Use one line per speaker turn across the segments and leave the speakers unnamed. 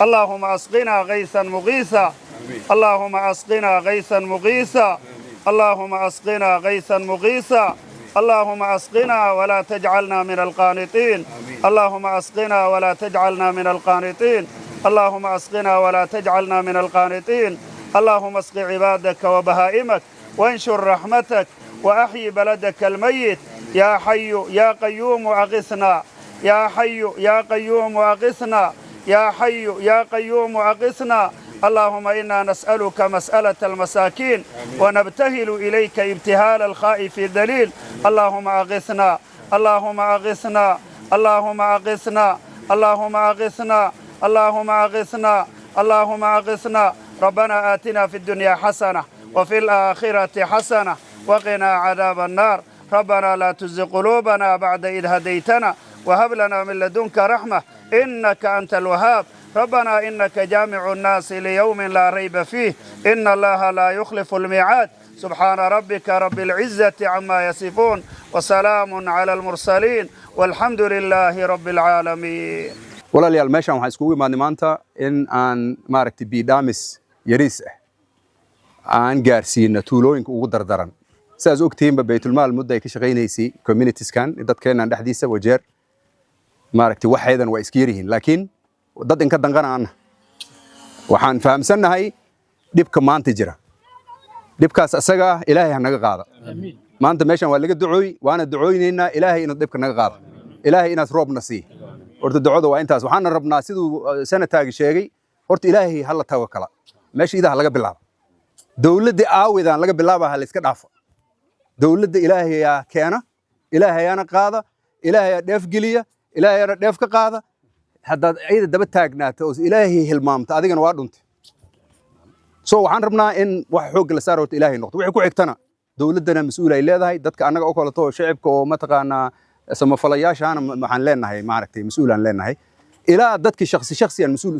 اللهم أسقنا غيثا مغيثا. اللهم أسقنا غيثا مغيثا. اللهم أسقنا غيثا مغيثا. اللهم أسقنا ولا تجعلنا من القانطين. اللهم أسقنا ولا تجعلنا من القانطين. اللهم أسقنا ولا تجعلنا من القانطين. اللهم اسق عبادك وبهائمك وانشر رحمتك وأحيي بلدك الميت. يا حي يا قيوم أغثنا. يا حي يا قيوم أغثنا. يا حي يا قيوم أغثنا. اللهم إنا نسألك مسألة المساكين ونبتهل إليك ابتهال الخائف الذليل. اللهم أغثنا. اللهم أغثنا. اللهم أغثنا. اللهم أغثنا. اللهم أغثنا. اللهم أغثنا. ربنا آتنا في الدنيا حسنة وفي الآخرة حسنة وقنا عذاب النار. ربنا لا تزغ قلوبنا بعد إذ هديتنا وهب لنا من لدنك رحمة إنك أنت الوهاب. ربنا إنك جامع الناس ليوم لا ريب فيه، إن الله لا يخلف الميعاد. سبحان ربك رب العزة عما يصفون، وسلام على المرسلين، والحمد لله رب العالمين.
Walaalayaal, meeshaan waxaan iskugu imaadnay maanta in aan, maaragtay, biidhaamis yariis ah aan gaarsiino tuulooyinka ugu dardaran. Sidaas ogtihiinba, Baytulmaal muddo ay ka shaqaynaysay communitieskan, dadkeennan dhexdiisa Wajeer. Maaragtay, waxaydan waa iska yaryihiin, laakiin dad inka danqana anna waxaan fahamsannahay dhibka maanta jira. Dhibkaas asaga ah Ilaahay ha naga qaada. Maanta meeshan waa laga ducooy, waana ducooynaynaa Ilaahay inuu dhibka naga qaado, Ilaahay inaas roobna sii. Horta ducada waa intaas. Waxaana rabnaa, siduu senatorka sheegay, horta Ilaahay ha la tawakala. Meesha idaha laga bilaabo, dowladda aawidan laga bilaaba, ha la iska dhaafo. Dowladda Ilaahayaa keena, Ilaahayaana qaada, Ilaahayaa dheef geliya, Ilaahayaana dheef ka qaada. Haddaad ayada daba taagnaato oo Ilaahay hilmaamta, adigana waa dhuntay. So waxaan rabnaa in wax xoogga la saaro horta Ilaahay noqdo. Wixii ku xigtana dowladdana mas-uul ay leedahay. Dadka annaga oo kaleto, shicibka oo mataqaanaa samafalayaashaana, waxaan leenahay, maaragtay, mas-uulaan leenahay. Ilaa dadkii shakhsi shakhsiyan mas-uul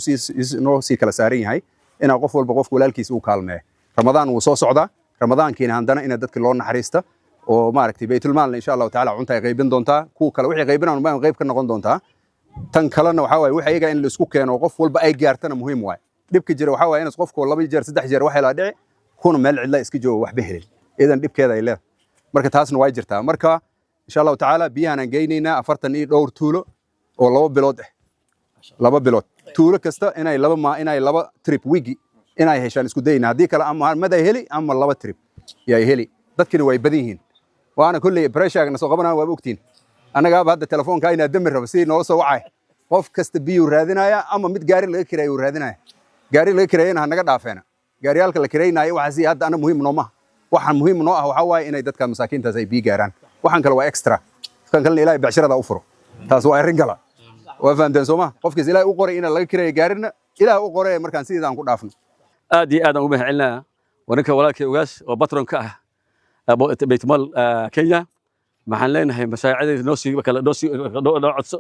noo sii kala saaran yahay inaa qof walba qofka walaalkiisa u kaalmeeyo. Ramadaan wuu soo socdaa. Ramadaankiina haddana ina dadka loo naxariista oo, maaragtay, Baytulmaalna insha Allahu tacaala cunta ay qaybin doontaa. Kuwa kale wixii qaybinaan baan qayb ka noqon doontaa. Tan kalena waxaa waaye, wixii ayaga in la isku keeno, qof walba ay gaartana muhiim waaye. Dhibka jira waxaa waaye inaas qofku 2 jeer, 3 jeer wax helaa dhici, kuna meel cidla iska joogo, waxba helin. Idan dhibkeeda ay leedahay. Marka taasna waa jirtaa. Marka insha Allahu tacaala biyahan aan geynaynaa 40 iyo dhowr tuulo oo 2 bilood ah, 2 bilood tuulo kasta inay laba ma inay laba trip wigi inay heshaan isku dayna. Haddii kale ama mad ay heli ama laba trip yay heli. Dadkina way badan yihiin, waana kolley pressure na soo qabanaya, waaba ogtiin. Annagaaba hadda telefoonka inaa dami rabo sidii noola soo wacay. Qof kasta biyuu raadinaya ama mid gaari laga kiraayo uu raadinaya. Gaari laga kireeyana ha naga dhaafeena. Gaariyaalka la kireynaayo waxaasi hadda ana muhiim noomaha. Waxaan muhiim noo ah waxaa waaye inay dadka masaakiintaas ay biyo gaaraan. Waxaan kale waa extra. Kan kalena Ilaahay becshirada u furo, taas waa arrin kale. Waa fahamteen soo ma? Qofkiis Ilaahay u qoray ina laga kireeyo gaarina, Ilaah u qoray. Markaan sideedaan ku dhaafno.
Aad iyo aad aan ugu mahad celinayaa waa ninka walaalkay Ugaas oo patron ka ah Baytulmaal Kenya. Maxaan leenahay, masaacideeda noo sii kala noo sii noo codso,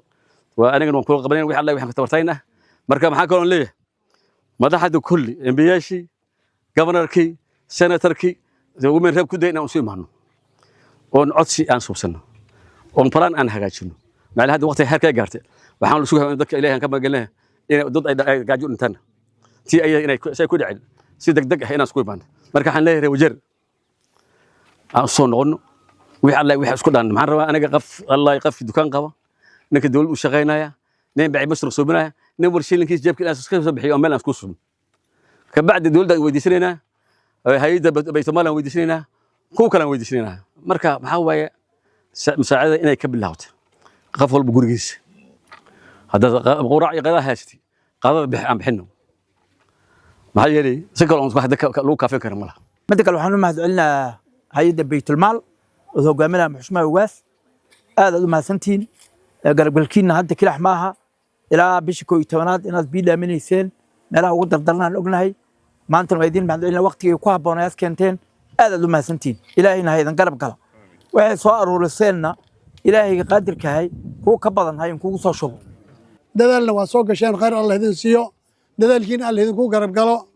waa anigana waan kula qabanayna wixii Alla waxaan ka tabartayna. Marka maxaa kaloo leeyahay madaxda kulli, MPyaashii, governorkii, senatorkii, women rep ku day, inaan isu imaano oon codsi aan suubsanno oon plan aan hagaajino. Macnaha hadda waqtiga heerkay gaartay, waxaan la sugayaa in dadka Ilaahay aan ka magangelinayaa inay dad ay gaajo u dhintaan, tii ayada inay say ku dhicin, si degdeg ah inaan isku imaano. Marka waxaan leeyahay, reer Wajeer, aan soo noqono wixii Alla wixii isku dhan. Maxaan rabaa aniga, qof Allah qofkii dukaan qaba, ninka dowlad u shaqaynaya, nin bacay masruuf suubinaya, nin war shilinkiis jeebka inaan iska soo bixiyo oo meel aan isku subno. Kabacdi dowladda aan weydiisanaynaa, hay'adda Baytulmaal aan weydiisanaynaa, kuwa kale aan weydiisanaynaa. Marka maxaa waaye, musaacadada inay ka bilaabato qof walba gurigiisa. Haddaad quraac iyo qadaa haysatid, qadada bix aan bixino. Maxaa yeelay, si kale oon wax dadka lagu kaafin kara ma laha.
Midda kale, waxaan u mahad celinayaa hay-adda Baytulmaal oo hogaaminaya Muxushmaha Ugaas. Aad aad u mahadsantihiin. Garabgalkiinna hadda kilax ma aha. Ilaa bishii 11aad inaad bii dhaaminayseen meelaha ugu dardarnaan ognahay. Maantana waa idiin mahad celinaa. Waqtigii ku habboonayaad keenteen. Aad aad u mahadsantihiin. Ilaahayna ha idin garab gala. Waxay soo aruuriseenna Ilaahayga qaadirkahay kuwa ka badan ha idinkugu soo shubo.
Dadaalna waa soo gasheen. Khayr Allah idin siiyo, dadaalkiina Alla idinku garab galo.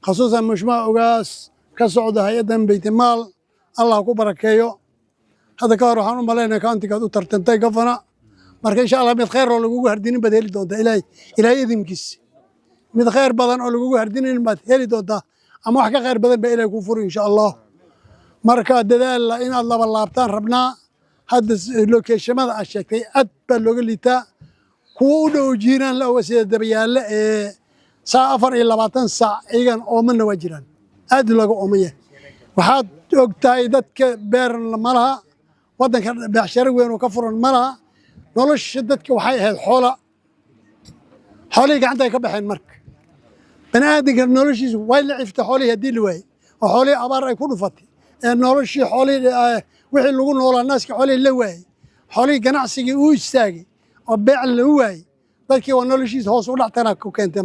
Khasuusan mushmaha Ugaas ka socda hay-addan Baytimaal, Allah ku barakeeyo. Hadda ka hor waxaan u malaynaya countygaad u tartantay governor. Marka insha Allah mid khayr oo lagugu hardinin baad heli doontaa, Ilaahay idinkiis. Mid khayr badan oo lagugu hardinayn baad heli doontaa, ama wax ka khayr badan baa Ilahay kuu furi, insha Allah. Marka dadaalla inaad laba laabtaan rabnaa. Hadda location-mada aad sheegtay aad baa looga liitaa. Kuwa u dhow jiiraan la oga, sida Dabayaalle, ee saa 24 saac iyagan oomanna waa jiraan, aad looga ooman yahay. Waxaad og tahay dadka beerna ma laha, waddanka beecsharo weyn oo ka furan ma laha. Nolosha dadka waxay ahayd xoola, xoolihii gacanta ay ka baxeen. Marka bani aadamka noloshiisu way la ciftay xoolihii haddii la waayey, oo xoolihii abaar ay ku dhufatay, ee noloshii xoolihii, wixii lagu noolaa, naaskii xoolihii la waayey, xoolihii ganacsigii uu istaagay oo beec lagu waayey, dadkii waa noloshiisa hoos u dhactana ku keentay.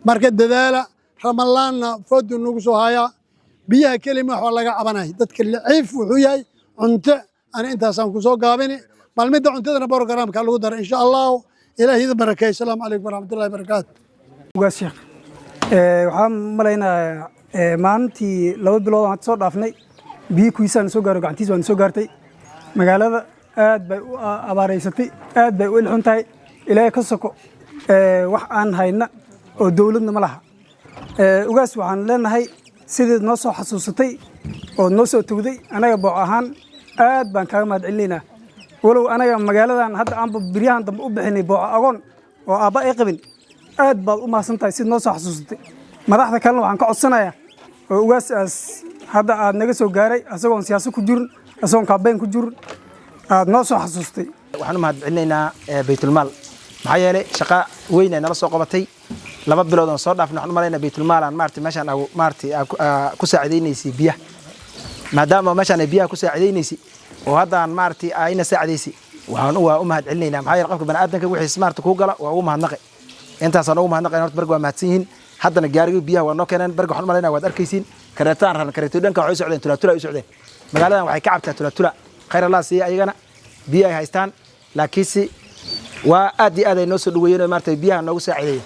Marka dadaala. Ramalaanna foodu nagu soo hayaa. Biyaha kelima waxaa laga cabanaya dadka laciif wuxuu yahay cunto. Ani intaasaan ku soo gaabini. Maalmidda cuntadana programka lagu dara, insha Allahu. Ilaah idin barakeeyo. Asalaamu calaykum waraxmatullahi barakaatu.
Ugaas Sheekh, waxaan malaynayaa maalintii 2 bilood aan hadda soo dhaafnay biyo kuwiisaan soo gaaro, gacantiis waan soo gaartay. Magaalada aad bay u abaareysatay, aad bay u ilxun tahay. Ilaahay ka soko wax aan hayna oo dowladna ma laha. Ugaas, waxaan leenahay sideed noo soo xasuusatay ood noo soo togday, anaga Booc ahaan aad baan kaaga mahad celinaynaa. Walow anaga magaaladan hadda aanba biryahan dambe u bixinay Booco Agoon oo aabba ay qabin, aad baad u mahadsan tahay sid noo soo xasuusatay. Madaxda kalena waxaan ka codsanayaa oo ugaasaas hadda aad naga soo gaaray, asagoon siyaasad ku jirin, asagoon campaign ku jirin, aad noo soo xasuustay.
Waxaan u mahad celinaynaa Baytulmaal, maxaa yeelay shaqa weyn ay nala soo qabatay 2 bilood oon soo dhaafnay. Waxaan u malaynaa Baytulmaal aan maaragtay meeshaan maaragtay ku saacidaynaysay biyaha. Maadaama meeshaan ay biyaha ku saacidaynaysay oo hadda aan maaragtay ayna saacidaysay, waxaan waa u mahad celinaynaa. Maxaa yeelay qofka bani'aadamka wixiis maaragtay kuu gala waa ugu mahadnaqay. Intaasaan ugu mahadnaqayna. Horta barga waa mahadsan yihiin. Haddana gaarigii biyaha waa noo keeneen. Barga waxaan u malaynaa waad arkaysiin kareetaan raran, kareeto dhanka waxay u socdeen, Tulatula ay u socdeen. Magaaladan waxay ka cabtaa Tulatula. Khayr Allah siiya ayagana, biyo ay haystaan, laakiinse waa aad iyo aad ay noo soo dhaweeyeen oo maaragtay biyaha noogu saacideeyeen.